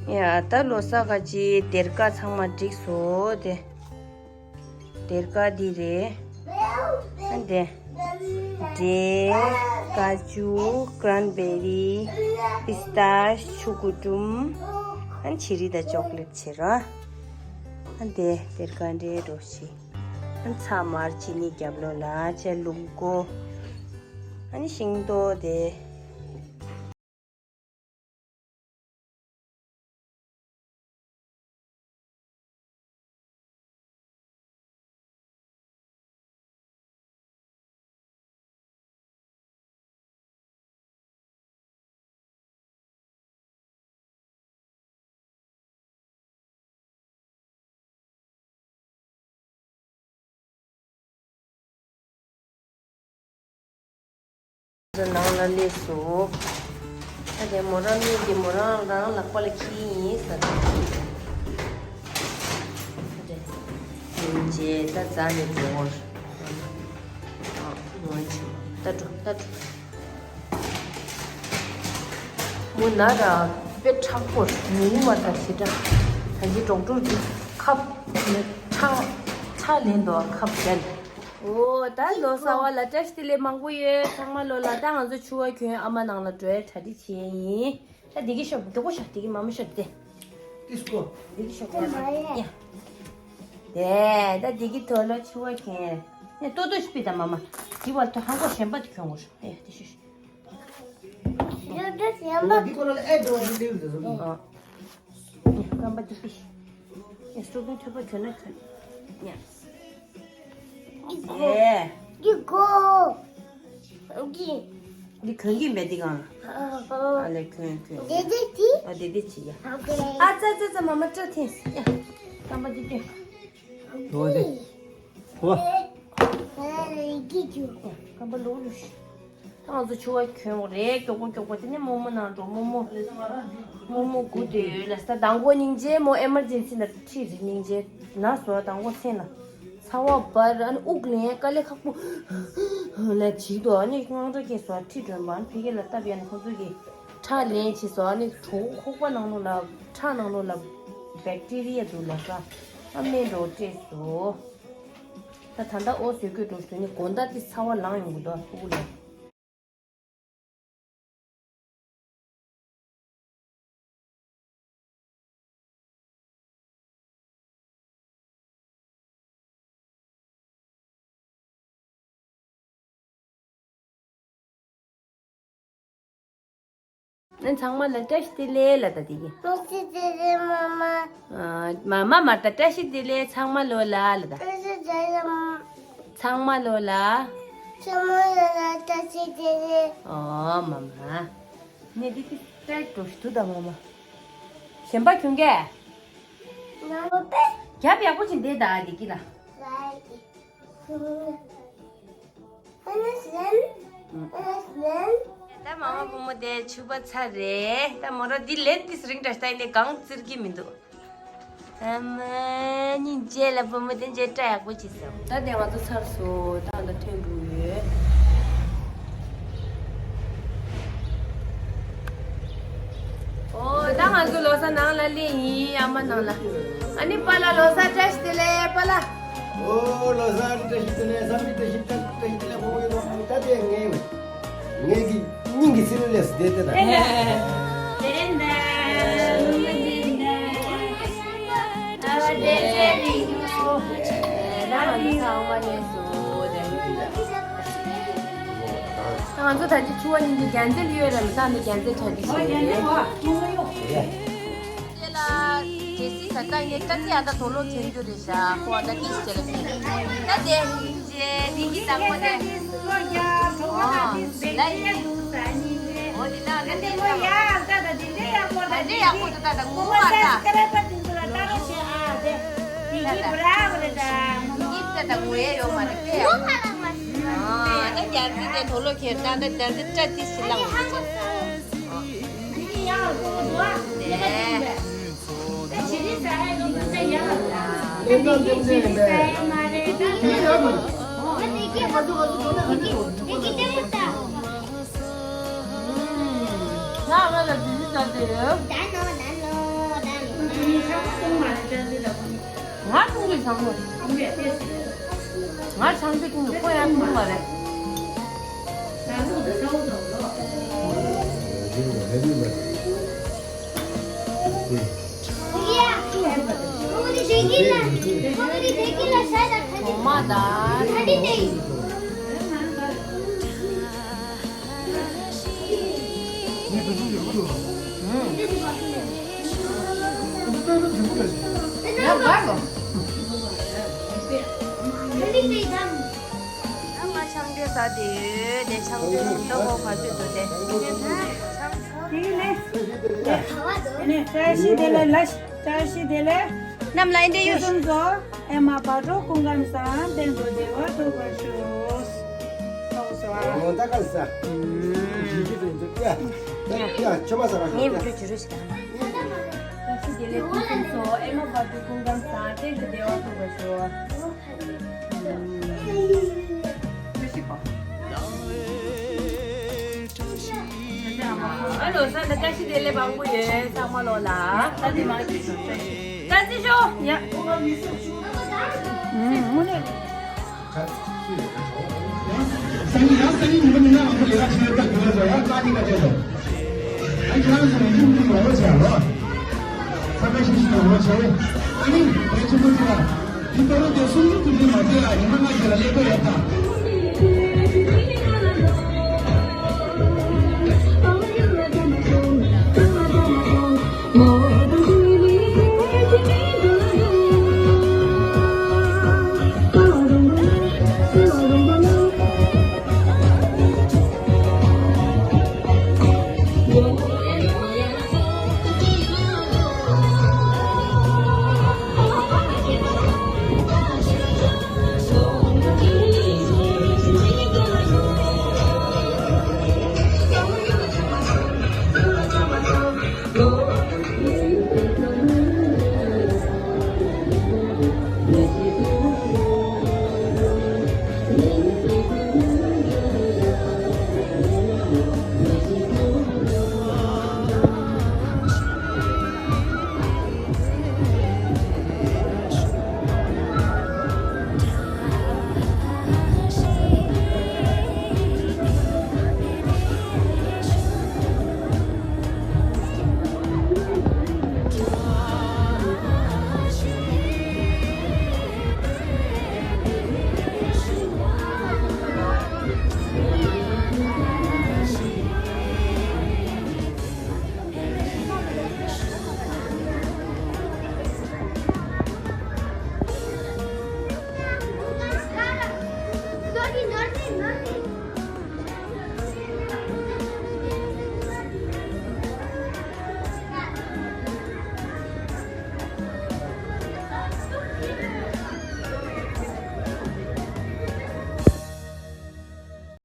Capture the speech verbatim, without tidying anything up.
ཡ་ད་ལོ་གསར་ག་ཅི་སྡེར་ཀ་ཚང་མ་བསྒྲིགས་སོ་དེ། སྡེར་ཀ་འདི་རེད། ཨ་འདི། འབྲས། ཀ་ཅུ། ཀྲན་བེ་རི། པི་སི་ཏཱཤ། ཆུ་ཀུ་ཀྲུམ། ཨ་ནི་ཆེ་རི་དང་ཅོག་ལེཊ་བྱེད་རོགས། ཨ་འདི་སྡེར་ཀ་འདྲའི་རོ་ཞིག་ཨ་ནི་ཚྭ་མར་ཅི་ནི་རྒྱབ་ལོགས་ལ་ཆ་ལུག་མགོ། ཨ་ནི་ཤིང་ཏོག་དེ། ནང་ལ་སླེབས་སོང་། ད་དེ་མོ་རང་གཉིས་ཀྱིས་མོ་རང་རང་ལག་པ་ལ་འཁྱེར་ཡིན་ཟེར། ད་དེ་ཡིན་རྗེས་ད་རྫ་ནས་འགྲོ་བར། ཨ་ངོ་ཆེ་ད་འགྲོ་ད་འགྲོ། མོ་ན་ར་དཔེ་མཁྲེགས་པོ་ཉུང་བ་དང་ཞེ་དྲག་ད་ཅི་ཌོག་ཊར་གྱིས་ཁབ་ཁྲག་ཁྲག་ལེན་འདུག་ཁབ་བྱས། ཨོ་ད་ལོ་གསར་བ་ལ་བཀྲ་ཤིས་བདེ་ལེགས་མང་པོ་ཡོད། ཚང་མ་ལོ་ལ་ད་ང་ཚོ་ཕྱུ་པ་གྱོན་ཨ་མ་ནང་ལ་འགྲོ་ཡ་གྲ་སྒྲིག་བྱེད་ཡ་ཡིན། ད་འདི་གི་ཤོག་འདི་གོ་ཤོག་འདི་གི་མ་མ་ཤོག་དེ། ཏིས་ཀོ། འདི་གི་ཤོག་ཡ། དེ་ད་འདི་གི་དོ་ལོ་ཕྱུ་པ་གྱོན། ནས་ཏོ་ཏོ་ཤི་པི་ད་མ་མ། འདི་བར་དུ་ཧང་གོ་གཞན་པ་དུ་གྱོན་དགོས་ཤོག་ཡ་དེ་ཤོག་ཤོག་འདི་ཁོ་ལ་ཨེ་འགྲོ་བ་འདི་ལེའུ་དེ་སོང་། ཨ། རྐང་པ་འདི་པི། ཡ་སྤྲོ་གིན་ཐོད་པ་གྱོན་ན་གྱོན། ཡ། ཨེ། འདི་གོན་གྱི་མེད་འདི་གང་། ཨ་ལེ་གྱོན་གྱོན། དེ་དེ་ཅི། ཨ་དེ་དེ་ཅི་ཡ། ཨ་ཙ་ཙ་ཙ་མ་མ་སྤྲོ་ཐེངས་ཡ། རྐང་པ་འདི་སྟོན། ལོ་དེ། ཧོ། རྐང་པ་ལོག་ལོག་ཤི། ང་ཚོ་ཕྱུ་པ་གྱོན་དགོས་རེད། མགྱོགས་པོ་མགྱོགས་པོ་དེ་ནས་རྨོ་མོ་ནང་འགྲོ། རྨོ་མོ། རྨོ་མོ་སྒུག་བསྡད་ཡོད་ལ་ས། མདང་དགོང་སྙིང་རྗེ་མོ་ཨེ་མར་ཇེན་སི་ནང་ཁྲིད་རེད། སྙིང་རྗེ་ན་སོ་མདང་དགོང་མཚན་ལ་ཚ་བ་འབར་ཨ་ནི་དབུགས་ལེན་དཀའ་ལས་ཁག་པོ་ལ་བྱིས་དོ། ཨ་ནི་དངངས་སྐྲག་སྐྱེས་སོ་ཁྲིད་འགྲོ་བ་ཨ་ནི་ཕ་གི་ལ་སྟབས་ཡག་ནས་ཁོ་ཚོ་གིས་ཁྲག་ལེན་བྱས་སོ། ཨ་ནི་གྲོད་ཁོག་པ་ནང་ལོགས་ལ་ཁྲག་ནང་ལོགས་ལ་བེག་ཊི་རི་ཡ་འདུག་ལ་ས། ཨ་སྨན་འགྲོ་སྤྲད་སོ། ད་ད་ལྟ་ཨོ་བཟོས་གོས་འགྲོ་ཞུ་ནི་དགོང་དག་དེ་ཚ་བ་ལངས་ཡོང་གི་འདུག་ཕྲུ་གུ་ལ། ཨ་ཚང་མ་ལ་བཀྲ་ཤིས་བདེ་ལེགས་ལ་ད་དེ་གི། བཀྲ་ཤིས་བདེ་ལེགས་མ་མ། ཨ་མ་མ་མ་ད་བཀྲ་ཤིས་བདེ་ལེགས་ཚང་མ་ལོ་ལ་ལ་ད། བཀྲ་ཤིས་བདེ་ལེགས་མ། ཚང་མ་ལོ་ལ། ཚང་མ་ལོ་ལ་བཀྲ་ཤིས་བདེ་ལེགས། ཨོ་མ་མ། ནས་དེ་དེ་ཏྲེ་འགྲོ་ཤི་དུ་ད་མ་མ། གཞན་པ་གྱོན་གས། ནང་ལོ་པེ། རྒྱབ་ཡག་པོ་ཅིག་འདེད་ད་དེ་གི་ལ། ད་མ་མ་བུ་མོ་དེ་ཕྱུ་པ་ཚར་རེད། ད་མོ་ར་འདི་ལན་ཏིས་རིང་འདྲ་ཞིག་ད་ཡིན་ནའི་གང་བཙིར་གི་མི་འདུག་ཨ་མ་ནི་རྗེས་ལ་བུ་མོ་དེ་རྗེས་སྐྲ་ཡག་པོ་ཅིག་བཟོ། ད་དེ་ང་ཚོ་ཚར་སོང་། ད་ང་ཚོ་ཐོན་འགྲོ་ཡོད། ཨོ་ད་ང་ཚོ་ལོ་གསར་ནང་ལ་སླེབས་ཡིན། ཨ་མ་ནང་ལ། ཨ་ནི་པཱ་ལགས་ལོ་གསར་བཀྲ་ཤིས་བདེ་ལེགས་པཱ་ལགས། ཨོ་ལོ་གསར་བཀྲ་ཤིས་བདེ་ལེགས། བསམ་པའི་བཀྲ་ཤིས་བཀྲ་བཀྲ་ཤིས་བདེ་ལེགས་པོ་ཡོད་དོ། ད་དེ་ངའི་ངའི་གི་སྙིང་གི་སྲིད་ལས་སུ་བསྡད་དེ་ད། ང་ཚོ་ད་ཅི་ཆུ་བ་ཉིན་གྱི་རྒྱལ་མཚན་ཡོད་རེད་མི་ད་ནི་རྒྱལ་མཚན་གྲ་སྒྲིག་བྱེད་ཀྱི་རེད། ལ་ཇེ་སི་ད་ལྟ་ངས་ཀ་ཚི་ཨ་ད་དོ་ལོ་ཐོན་རྒྱུ་རེད་ཤག་ཁོ་ཨ་ད་ཏིས་ཅེ་ལ་ཕེ་ད་དེ་ཇེ་ནི་གི་ད་ཁོ་དེ་ཨོ་ལ་ཡི་ཨོ་དེ་ད་ད་དེ་ད་ཡག་པོ་ད་ད་ད་ངོ་མ་ད་ད་ད་ངོ་ཡ་ཡོད་མ་རེད་ཨ་ད་རྒྱ་རྩི་དེ་དོ་ལོ་ཁྱེར་ད་ད་རྒྱ་རྩི་ཏྲ་ཏིས་ཅེ་ལ་ངོ་མ་ཅེ། ང་ཆུང་དུས་བྱང་མོ། ང་བྱང་དུས་ཆུང་དུས་ཁོ་ཡང་ཆུང་མ་རེད། ཁོ་མ་ད། ང་ཆང་འདྲེ་ཟ་དེ་ཡོད་དེ། ཆང་འདྲེ་ལྟ་གོ་ག་ཚོད་འདུག་དེ། དེ་ནས་བཀྲ་ཤིས་བདེ་ལེགས། ལ་བཀྲ་ཤིས་བདེ་ལེགས། རྣམས་ལ་འདྲེ་ཡོད། སོང་ཙོ། ཨེ་མ་བག་དྲོ་སྐུ་ཁམས་བཟང་། གཏན་དུ་བདེ་བ་ཐོབ་པར་ཤོག་ཐོག་སོ། ཨོ་ད་ག་ས། ཡ་ཡ་ཆོ་མ་ས་ར་ངས་མི་ཤོག་ཡ། ཁྱོད་ཅི་རེད་ཤག་བཀྲ་ཤིས་བདེ་ལེགས། སྐུ་གཟུགས་སོ། ཨེ་མ་བག་དྲོ་སྐུ་ཁམས་བཟང་། གཏན་དུ་བདེ་བ་ཐོབ་པར་ཤོག་ཨ་ལོ་ས་འདི་བཀྲ་ཤིས་བདེ་ལེགས་མང་པོ་ཡོད། ཚང་མ་ལོ་ལ་ད་དེ་མ་ཅི་ཤོག་ཡ། ཨུམ་དངོས་གནས། སང་ཉིན་ཡང་སང་ཉིན་ཉི་མ་ཉི་མ་ལ་ལས་ཀ་བྱེད་ཡག་ཁྱོད་ཚོ་ཡང་རྩ་གཉིས་ཀ་བྱེད་དོ། ཨ་ཁྱེད་རང་ཚོ་ཡིན་གྱི་ཡོང་བ་བྱས་ལོ། ས་ཁ་ཤིག་ཤིག་ཡོང་བ་བྱས། ཨ་ནི་བའི་ཆུ་ཚོད་ཅིག་ལ་འདི་ཏོ་རོ་དེ་སུམ་ཅུ་ཀུན་ཏུ་མ་བྱས་ལ་ཉི་མ་ལྔ་ཞིག་ལ་ལས་ཀ་ཡོད་ད།